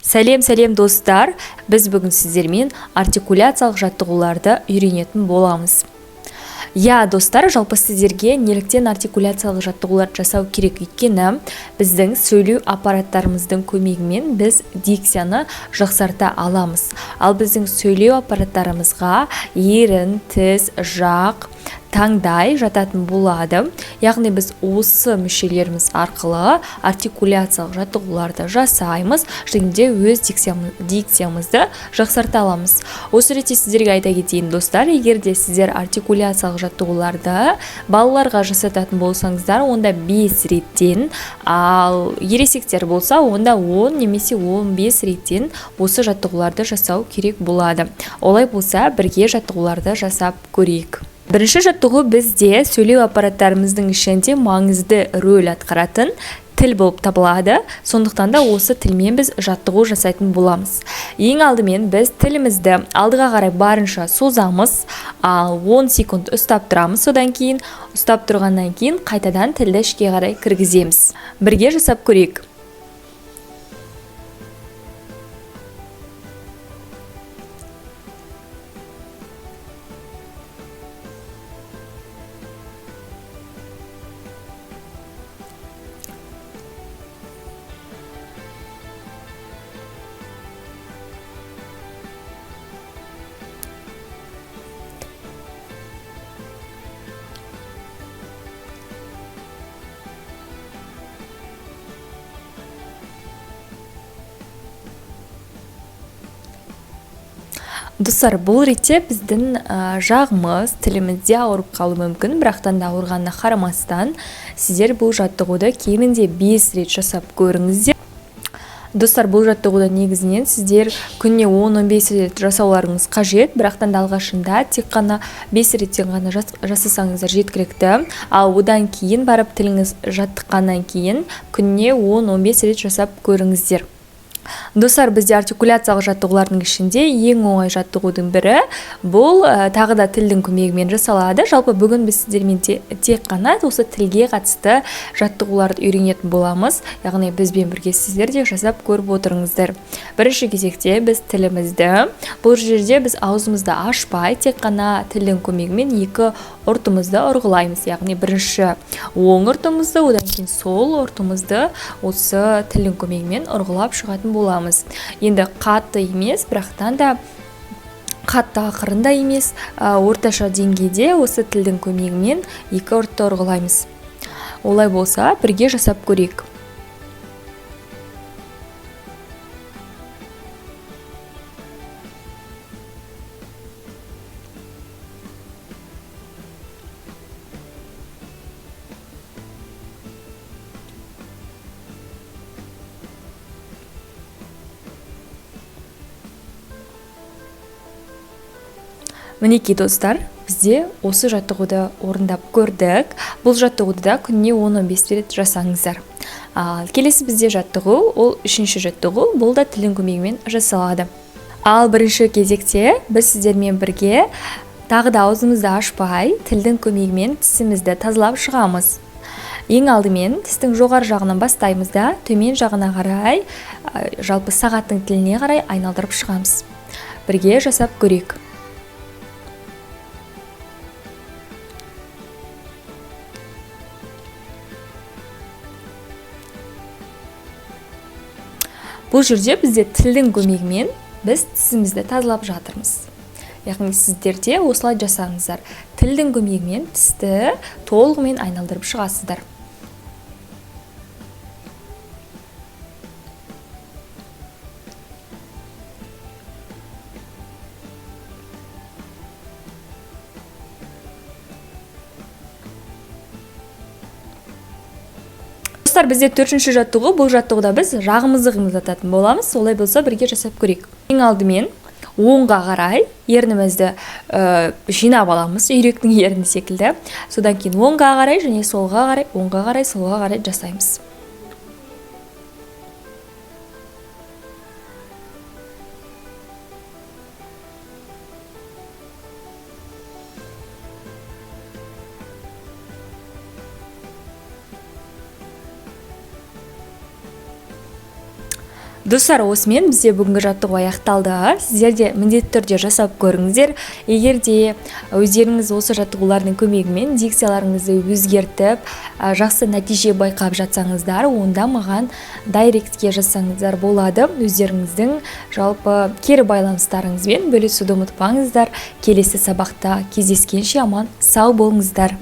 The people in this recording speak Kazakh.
Сәлем, сәлем, достар! Біз бүгін сіздермен артикуляциялық жаттығуларды үйренетін боламыз. Иә, достар, жалпы сіздерге неліктен артикуляциялық жаттығулар жасау керек? Өйткені біздің сөйлеу аппараттарымыздың көмегімен біз дикцияны жақсарта аламыз. Ал біздің сөйлеу аппараттарымызға ерін, тіс, жақ, таңдай жататын болады. Яғни біз осы мүшелеріміз арқылы артикуляциялық жаттығуларды жасаймыз және де өз дикциямызды жақсарта аламыз. Осы ретте сіздерге айта кетейін, достар, егер де сіздер артикуляциялық жаттығуларды балаларға жасататын болсаңыздар, онда 5 реттен, ал ересектер болса, онда 10 немесе 15 реттен осы жаттығуларды жасау керек болады. Олай болса, бірге жаттығуларды жасап көрейік. Бірінші жаттығу бізде сөйлеу аппараттарымыздың ішінде маңызды рөл атқаратын тіл болып табылады. Сондықтан да осы тілмен біз жаттығу жасайтын боламыз. Ең алдымен біз тілімізді алдыға қарай барынша созамыз, ал 10 секунд ұстап тұрамыз. Содан кейін ұстап тұрғаннан кейін қайтадан тілді ішке қарай кіргіземіз. Бірге жасап көрейік. Достар, бұл ретте біздің жағымыз, тілімізде ауырып қалуы мүмкін, бірақтан да ауырғанына қарамастан сіздер бұл жаттығуды кемінде 5 рет жасап көріңіздер. Достар, бұл жаттығуды негізінен сіздер күніне 10-15 рет жасауларыңыз қажет, бірақтан да алғашында тек қана 5 реттен ғана жасасаңыздар жеткілікті. Ал одан кейін барып тіліңіз жаттыққаннан кейін күніне 10-15 рет жасап көріңіздер. Достар, бізде артикуляциялық жаттығулардың ішінде ең оңай жаттығудың бірі бұл, тағы да тілдің көмегімен жасалады. Жалпы бүгін біз сіздермен тек қана осы тілге қатысты жаттығуларды үйренетін боламыз. Яғни бізбен бірге сіздер де жасап көріп отырыңыздар. Бірінші кезекте біз тілімізді, бұл жерде біз аузымызды ашпай, тек қана тілдің көмегімен екі ұртымызды ұрғылаймыз. Яғни бірінші оң ұртымызды, одан кейін сол ұртымызды осы тілдің көмегімен ұрғылап шығатын боламыз. Енді қатты емес, бірақтан да қатты ақырын да емес, орташа деңгейде осы тілдің көмегімен екі ұртты ұрғылаймыз. Олай болса, бірге жасап көрейік. Мінекей, достар, бізде осы жаттығуды орындап көрдік. Бұл жаттығуды да күніне 10-15 рет жасаңыздар. Ал келесі бізде жаттығу, ол үшінші жаттығу, бұл да тілдің көмегімен жасалады. Ал бірінші кезекте біз сіздермен бірге тағы да аузымызды ашпай, тілдің көмегімен тісімізді тазалап шығамыз. Ең алдымен тістің жоғары жағынан бастаймыз да, төмен жағына қарай, жалпы сағаттың тіліне қарай айналдырып шығамыз. Бірге жасап көрейік. Бұл жерде бізде тілдің көмегімен біз тісімізді тазалап жатырмыз. Яғни сіздер де осылай жасаңыздар. Тілдің көмегімен тісті толығымен айналдырып шығасыздар. Достар, бізде төртінші жаттығу. Бұл жаттығуда біз жағымызды қимылдататын боламыз. Солай болса, бірге жасап көрейік. Ең алдымен оңға қарай ернімізді жинап аламыз, үйректің ерні секілді. Содан кейін оңға қарай және солға қарай, оңға қарай, солға қарай жасаймыз. Достар, осымен бізде бүгінгі жаттығу аяқталды. Сіздер де міндетті түрде жасап көріңіздер. Егер де өздеріңіз осы жаттығулардың көмегімен дикцияларыңызды өзгертіп, жақсы нәтиже байқап жатсаңыздар, онда маған директке жазсаңыздар болады. Өздеріңіздің жалпы кері байланыстарыңызбен бөлісуді ұмытпаңыздар. Келесі сабақта кездескенше аман сау болыңыздар.